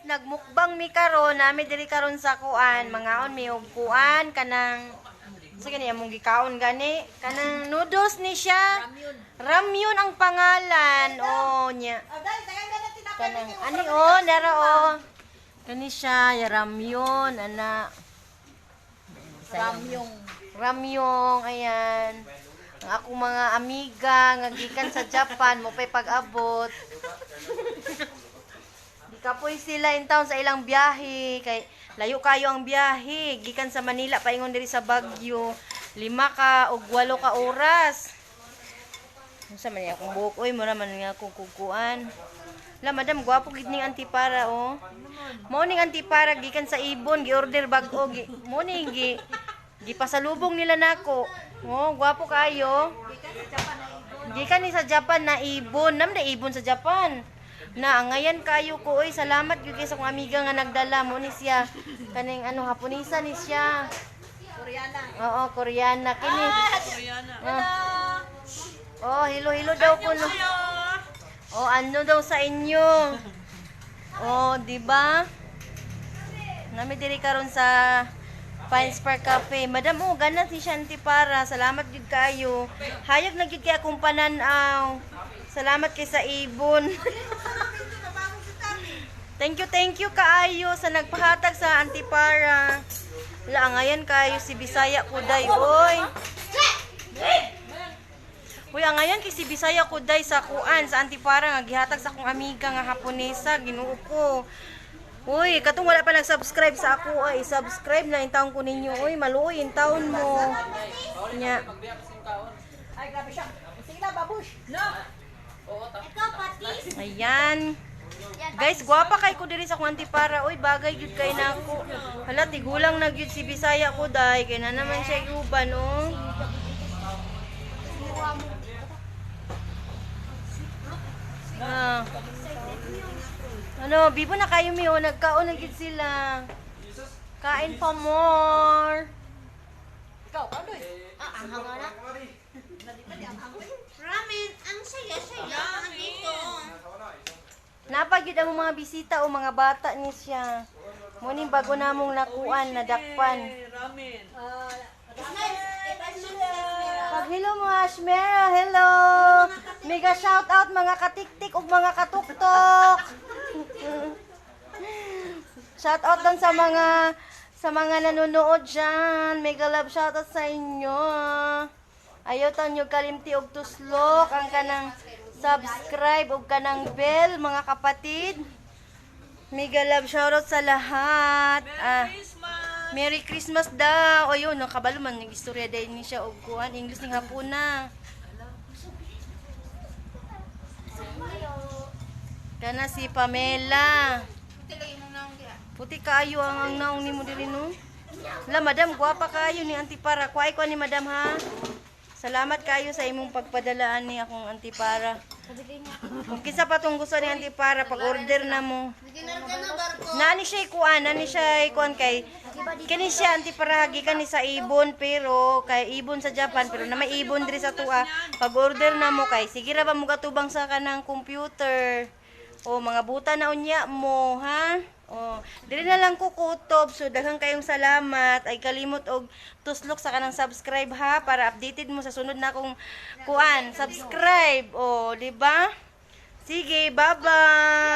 Nagmukbang mi karon, nami diri karon sa kuan, mangaon mi og kuan kanang sa gani among gikaon gani, kanang noodles ni siya. Ramyun ang pangalan. Oh, nya. Kanang ani oh, dara oh. Kani siya, ya ramyun ana. Ramyong. Ramyong, ayan. Ang akong mga amiga nga gikan sa Japan mo pa'y pag-abot. Gikapoy sila in town sa ilang biyahe kay layo kayo ang biyahe gikan sa Manila paingon diri sa Baguio, 5 ka og 8 ka oras. Unsa man niya akong buhok oy, mura man nga akong kukuan. La madam, gwapo gid ning antipara oh. Mao ning antipara gikan sa Ibon, gi-order bag-o gi. Mo ning gi gipasalubong nila nako. Oh, gwapo kayo. Gikan ni sa Japan na ibon. Nam na ibon sa Japan. Na angayan kayo ko oy, salamat gyud kay sa akong amiga nga nagdala mo ni siya kaning ano, Haponesa ni siya. Koreana. Oo, Koreana kini. Koreana. Ah. Oh, hello hello daw ko no. Oh, ano daw sa inyo? Oh, di ba? Nami diri karon sa Pines Park Cafe. Madam, oh, ganat si Shanti para. Salamat gyud kayo. Hayag na gyud kay akong panan-aw. Salamat kay sa ibon. Thank you kaayo sa nagpahatag sa antipara. La, angayan kayo si Bisaya Kuday, oy. Uy, angayan kay si Bisaya Kuday sa kuan, sa antipara nga gihatag sa akong amiga nga Haponesa, Ginoo ko. Uy, katong wala pa nag-subscribe sa ako ay subscribe na intawon ko ninyo. Uy, maluoy intawon mo. Nya. Ay, grabe siya. Sige na, babush. No. Ikaw, patis. Ayan. Guys, gwapa kay ko diri sa akong antipara. Uy, bagay gyud kay nako. Hala, tigulang na gyud si Bisaya Kuday kay na naman siya uban, oh. Ah. Ano, bibo na kayo mi oh, nagkaon na gyud sila. Kain pa more. Ikaw, paano eh? Ah, ang hango na. Ramen, ang saya-saya. Andito. Napagyud ang mga bisita o mga bata ni siya. Muning bago namong nakuan, nadakpan. Ramen. Pag hello mga Ashmera, hello. Mega shout out mga katiktik ug mga katuktok. Shout out lang sa mga nanonood dyan. Mega love shout out sa inyo. Ayaw tanyo kalimti og tuslok ang kanang subscribe ug kanang bell, mga kapatid. Mega love shout out sa lahat. Ah. Merry Christmas daw. O yun, nakabalo man ng istorya dahil ni siya og kuan English ning hapuna. Kana si Pamela. Puti kaayo ang naong nimo diri no. La madam, gwapa kaayo ni antipara. Kuay ko ni madam ha. Salamat kayo sa imong pagpadalaan ni akong antipara. Kung kinsa pa tong gusto ni antipara, pag-order na mo. Nani siya ikuan, nani siya ikuan kay kini siya antipara gikan ni sa ibon pero kay ibon sa Japan pero na may ibon diri sa tua. Pag-order na mo kay sige ra ba mo gatubang sa kanang computer. O mga buta na unya mo ha. O diri na lang ko kutob. So daghang kayong salamat. Ay kalimot og tuslok sa kanang subscribe ha para updated mo sa sunod na akong kuan. Subscribe. O di ba? Sige, bye-bye.